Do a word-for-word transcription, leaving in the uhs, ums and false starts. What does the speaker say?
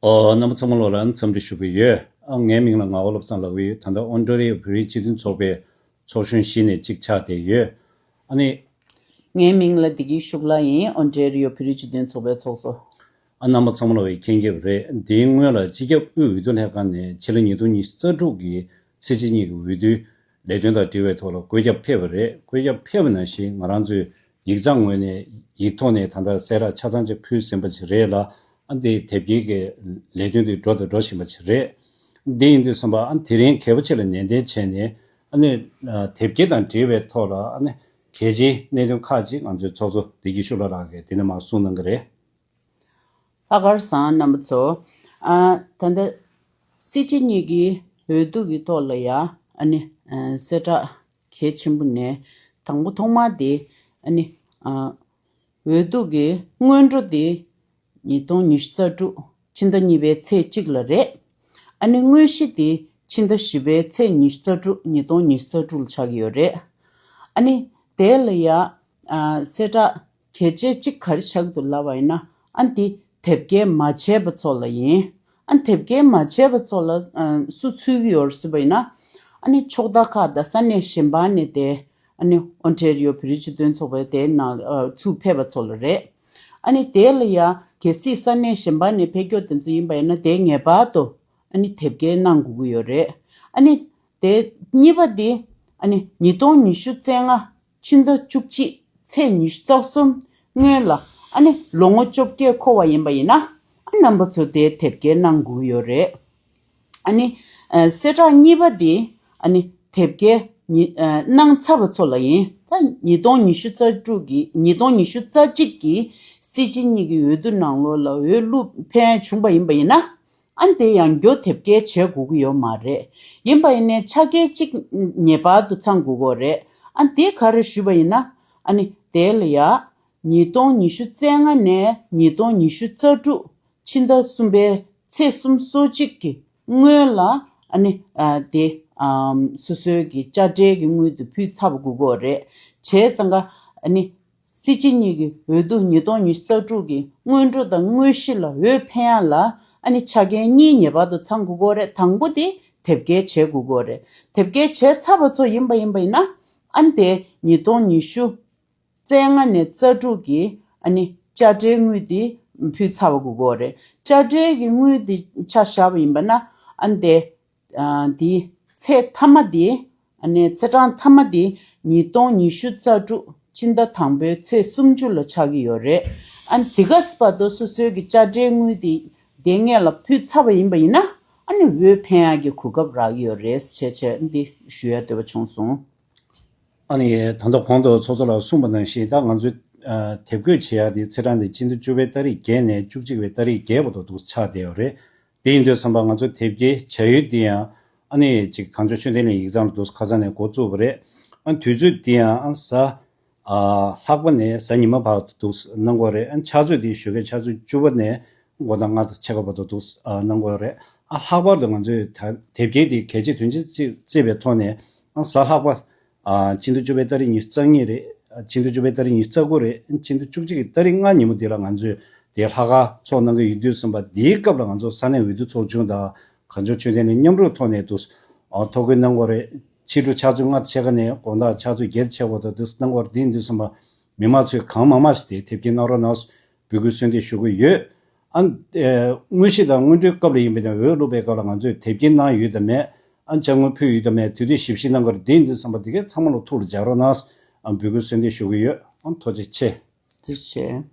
ཨོ། རྣམ་པ་ཚང་མ་ལོ་ལ་འཚམས་འདྲི་ཞུ་གི་ཡོད། ཨ། ངའི་མིང་ལ་ངག་དབང་བློ་བཟང་ལགས་ཡོད། ད་ལྟ་ཨོན་ཊ་རི་ཡོ་བོད་རིགས་སྤྱི་མཐུན་ཚོགས་པའི་ཚོགས་གཞོན་བཞི་ནས་གཅིག་ཆགས་བསྡད་ཡོད། ཨ་ནི། ངའི་མིང་ལ་བདེ་སྐྱིད་ཤུགས་ལྷ་ཡིན། ཨོན་ཊ་རི་ཡོ་བོད་རིགས་སྤྱི་མཐུན་ཚོགས་པའི་ཚོགས་གཙོ། ཨ། རྣམ་པ་ཚང་མ་ལོ་ཡི་མཁྱེན་གྱི་རེད། འདིའི་སྔོན་ལ་སྤྱི་ཁྱབ་དབུས་འོས་བསྡུ་ལྷན་ཁང་ནས་ཕྱི་ལོ་ཉིས་སྟོང་ཉི་ཤུ་རྩ་དྲུག་གི་སྲིད་སྤྱི་གཉིས་ཀྱི་འོས་བསྡུའི་ལས་དོན་དང་འབྲེལ་བའི་ཐོག་ལ་བཀོད་ཁྱབ་ཕེབས་པ་རེད། བཀོད་ཁྱབ་ཕེབས་པ་ནང་བཞིན་ང་རང་ཚོས་ཡིག་ཚང་ངོས་ནས་ཡིག་ཐོག་ནས་ད་ལྟ་གསལ་བསྒྲགས་ཆ་ཚང་ཅིག་ཕུལ་ཟིན་པ་ཞིག་རེད་ལ། ཨ། འདི་དེབ་སྐྱེལ་གྱི་ལས་དོན་དེ་འགྲོ་དང་འགྲོ་བཞིན་པ་ཞིག་རེད། འདི་ཡིན་དུས་ཙམ་པ། ཨ། དེ་རིང་གལ་པོ་ཆེ་ལ་ནན་ཏན་བྱས་ནས། ཨ་ནི། ཨ། དེབ་སྐྱེལ་དང་འབྲེལ་བའི་ཐོག་ལ། ཨ་ནི། གལ་ཆེའི་གནད་དོན་ཁག་ཅིག་ང་ཚོའི་ཚོགས་གཙོ་བདེ་སྐྱིད་ཤུགས་ལྷ་ལགས་ཀྱིས་འདི་ནས་མར་གསུང་གནང་གི་རེད། ལྷག་དཀར་བཟང་རྣམ་པ་ཚོ། ཨ། ད་ལྟ་སྲིད་སྤྱི་གཉིས་ཀྱི་འོས་བསྡུ་གི་ཐོག་ལ་ཡ། ཨ་ནི། ཨ། གསལ་བསྒྲགས་གལ་ཆེན་པོ་ནས་དང་པོ་ཐོག་མ་དེ། ཨ་ནི། ཨ། འོས་བསྡུ་གི་སྔོན་འགྲོ་དེ་ཉིས་སྟོང་ཉི་ཤུ་རྩ་དྲུག་ཕྱི་ཟླ་གཉིས་པའི་ཚེས་གཅིག་ལ་རེད། ཨ་ནི། དངོས་གཞི་དེ་ཕྱི་ཟླ་བཞི་པའི་ཚེས་ཉི་ཤུ་རྩ་དྲུག་ཉིས་སྟོང་ཉི་ཤུ་རྩ་དྲུག་ལ་ཆགས་ཀྱི་ཡོད་རེད། ཨ་ནི། དེ་ལ་ཡ། ཨ། གསལ་བསྒྲགས་གལ་ཆེ་གཅིག་ག་རེ་ཆགས་འདུག་ལབ་པ་ཡིན་ན། ཨ། འདི་དེབ་སྐྱེལ་མ་བྱས་པ་ཚོ་ལ་ཡིན། ཨ། དེབ་སྐྱེལ་མ་བྱས་པ་ཚོ་ལ། ཨ། སུ་ཚུད་ཀྱི་ཡོད་རེད་ཟེར་བ་ཡིན་ན། ཨ་ནི། ཕྱོགས་མཐའ་ཁག་དང་ས་གནས་གཞན་པ་ནས་དེ། ཨ་ནི། ཨོན་ཊ་རི་ཡོ་བོད་རིགས་སྤྱི་མཐུན་ཚོགས་པའི་དེའི་ནང་ལ། ཨ། ཚུར་ཕེབས་པ་ཚོ་ལ་རེད། ཨ་ནི། དེ་ལ་ཡ་གལ་སྲིད་ས་གནས་གཞན་པ་ནས་ཕེབས་མཁན་དེ་ཚོ་ཡིན་པ་ཡིན་ན། དེ་ངེས་པར་དུ། ཨ་ནི། དེབ་སྐྱེལ་གནང་དགོས་ཀྱི་ཡོད་རེད། ཨ་ནི། དེ་གཉིས་པ་དེ། ཨ་ནི། ཉིས་སྟོང་ཉི་ཤུ་རྩ་ལྔ་ཕྱི་ཟླ་བཅུ་གཅིག་ཚེས་ཉི་ཤུ་རྩ་གསུམ་སྔོན་ལ། ཨ་ནི། ལོ་ངོ་བཅོ་བརྒྱད་འཁོར་བ་ཡིན་པ་ཡིན་ན། ཨ། རྣམ་པ་ཚོ་དེ་དེབ་སྐྱེལ་གནང་དགོས་ཀྱི་ཡོད་རེད། ཨ་ནི། ཨ། གསལ་བསྒྲགས་གཉིས་པ་དེ། ཨ་ནི། དེབ་སྐྱེལ་ཉི། ཨ། གནང་ཚར་བ་ཚོ་ལ་ཡིན། ད་ཉིས་སྟོང་ཉི་ཤུ་རྩ་དྲུག་གི། ཉིས་སྟོང་ཉི་ཤུ་རྩ་གཅིག་གི་སྲིད་སྤྱི་གཉིས་ཀྱི་འོས་བསྡུ་ནང་ལོགས་ལ་འོས་བླུགས་ཕན་བྱུང་པ་ཡིན་པ་ཡིན་ན། ཨ། དེ་ཡང་བསྐྱར་དེབ་སྐྱེལ་བྱེད་དགོས་ཀྱི་ཡོད་མ་རེད། ཡིན་པ་ཡིན་ནའི་ཆ་རྐྱེན་གཅིག་ངེས་པར་དུ་ཚང་དགོས་ཀྱི་རེད། ཨ། དེ་ག་རེ་ཞུས་པ་ཡིན་ན། ཨ་ནི། དེ་ལ་ཡ། ཉིས་སྟོང་ཉི་ཤུ་རྩ་ལྔ་ནས་ཉིས་སྟོང་ཉི་ཤུ་རྩ་དྲུག་ཕྱི་ཟླ་གསུམ་པའི་ཚེས་སུམ་ཅུ་སོ་གཅིག་གི་སྔོན་ལ། ཨ་ནི། ཨ། དེ། ཨམ། སོ་སོའི་གི་དཔྱ་ཁྲལ་གྱི་དངུལ་དེ་ཕུལ་ཚར་བ་དགོས་ཀྱི་རེད། བྱས་ཙང་ཀ། ཨ་ནི། སྲིད་སྤྱི་གཉིས་ཀྱི་འོས་བསྡུ་ཉིས་སྟོང་ཉི་ཤུ་རྩ་དྲུག་གི་སྔོན་འགྲོ་དང་དངོས་གཞི་ལ་འོས་འཕེན་ཡ་ལ། ཨ་ནི། ཆ་རྐྱེན་གཉིས་ངེས་པར་དུ་ཚང་དགོས་ཀྱི་རེད། དང་པོ་དེ་དེབ་སྐྱེལ་བྱེད་དགོས་ཀྱི་རེད། དེབ་སྐྱེལ་བྱས་ཚར་བ་ཚོ་ཡིན་པ་ཡིན་པ་ཡིན་ན། ཨ་ནི། དེ་ཉིས་སྟོང་ཉི་ཤུ་རྩ་ལྔ་ནས་རྩ་དྲུག་གི། ཨ་ནི། དཔྱ་ཁྲལ་དངུལ་དེ་ཕུལ་ཚར་བ་དགོས་ཀྱི་རེད། དཔྱ་ཁྲལ་གྱི་དངུལ་དེ་ཆ་བཞག་པ་ཡིན་པ་ན། ཨ་ནི། དེ། ཨ། དེའི་ཚད་མཐའ་མ་དེ། ཨ་ནི། ཚེས་གྲངས་མཐའ་མ་དེ་ཉིས་སྟོང་ཉི་ཤུ་རྩ་དྲུག་ཕྱི་ཟླ་དང་པོའི་ཚེས་སུམ་ཅུ་ལ་ཆགས་ཀྱི་ཡོད་རེད། ཨ་ནི། དེ་ག་བར་དུ་སོ་སོའི་གི་དཔྱ་ཁྲལ་དངུལ་དེ་དེ་སྔོན་ལ་ཕུལ་ཚར་བ་ཡིན་པ་ཡིན་ན། ཨ་ནི། འོས་འཕེན་ཡག་གི་གོ་སྐབས་རག་གི་ཡོད་རེད། བྱས་བྱས་འདི་ཞུ་ཡ་འདོད་པ་བྱུང་སོང་། ཨ་ནི། ད་ལྟ་གོང་དུ་ཚོགས་གཙོ་ལགས་གསུངས་པ་ནང་བཞིན། ད་ང་ཚོའི། ཨ། དེབ་འགོད་བྱེད་ཡག་དེ་ཚེས་གྲངས་དེ་སྤྱི་ཟླ་བཅུ་པའི་ཏ་རིག་བརྒྱད་ནས་བཅུ་གཅིག་པའི་ཏ་རིག་བརྒྱད་བར་དུ་འདུག་ཆགས་བསྡད་ཡོད་རེད། དེ་ཡིན་དུས་ཙམ་པ་ང་ཚོ་དེབ་སྐྱེལ་བྱ་ཡུལ་འདི་ཡང་། ཨ་ནི། ཅིག་གངས་ལྗོངས་ཆོས་ལྡན་གླིང་ཡིག་ཚང་ལ་འདུག་ཁ་སང་ནས་འགོ་བཙུགས་པ་རེད། ཨ། དུས་ཚོད་འདི་ཡང་། ཨ། གཟའ། ཨ། ལྷག་པ་ནས་གཟའ་ཉི་མ་བར་དུ་འདུག་གནང་གི་ཡོད་རེད། ཨ། ཕྱག་ཚོད་འདི་ཞོགས་ཀའི་ཆུ་ཚོད་བཅུ་པ་ནས་དགོང་དག་ལྔ་དང་ཕྱེད་ཀ་བར་དུ་འདུག་ཨ། གནང་གི་ཡོད་རེད། ཨ། ལྷག་པར་དུ་ང་ཚོས་ད་དེབ་སྐྱེལ་འདི་གལ་ཆེ་དོན་ཆེ་བརྩི་བརྩིས་པའི་ཐོག་ནས། ཨ། གཟའ་ལྷག་པ། ཨ། སྤྱི་ཟླ་བཅུ་པའི་ཏ་རིག་ཉི་ཤུ་རྩ་གཉིས་རེད། ཨ། སྤྱི་ཟླ་བཅུ་པའི་ཏ་རིག་ཉི་ཤུ་རྩ་དགུ་རེད། ཨ། སྤྱི་ཟླ་བཅུ་གཅིག་གི་ཏ་རིག་ལྔ་ཉིན་མོ་འདི་ལ་ང་ཚོས་དེ་ལྷག་དཀར་ཚོགས་གནང་གི་ཡོད་དུས་ཙམ་པ། འདིའི་སྐབས་ལ་ང་ཚོ་ས་གནས་འོས་བསྡུ་ཚོགས་ཆུང་དང་གངས་ལྗོངས་ཆོས་ལྡན་གླིང་མཉམ་རུབ་ཐོག་ནས་འདུག་ཨ། ཐོ་འགོད་གནང་གི་ཡོད་རེད། ཕྱི་དྲོ་ཕྱག་ཚོད་ལྔ་ཕྱེད་ཀ་ནས་དགོང་དག་ཕྱག་ཚོད་བརྒྱད་ཕྱེད་བར་དུ་འདུག་གནང་གི་ཡོད་རེད། དེ་ཡིན་དུས་ཙམ་པ་མི་མང་ཚོས་གང་མང་མང་ཞིག་དེ་དེབ་སྐྱེལ་གནང་རོགས་གནང་། འབོད་སྐུལ་གསོལ་འདེབས་ཞུ་གི་ཡོད། ཨ། ཨེ། དངོས་གཞི་དང་སྔོན་འགྲོའི་སྐབས་ལ་ཡིན་པ་ཡིན་ན། འོས་བླུགས་པའི་སྐབས་ལ་ང་ཚོས་དེབ་སྐྱེལ་གནང་ཡོད་དམ་མེད། ཨ། དཔྱ་དངུལ་ཕུལ་ཡོད་དམ་མེད། དེ་དུས་ཞིབ་བཤེར་གནང་གི་རེད། དེ་ཡིན་དུས་ཙམ་པ་དེ་གའི་ཚང་མ་ལ་ཐུགས་ལ་འཇགས་རོགས་གནང་། ཨ། འབོད་སྐུལ་གསོལ་འདེབས་ཞུ་གི་ཡོད། ཨ། ཐུགས་རྗེ་ཆེ། ཐུགས་རྗེ་ཆེ།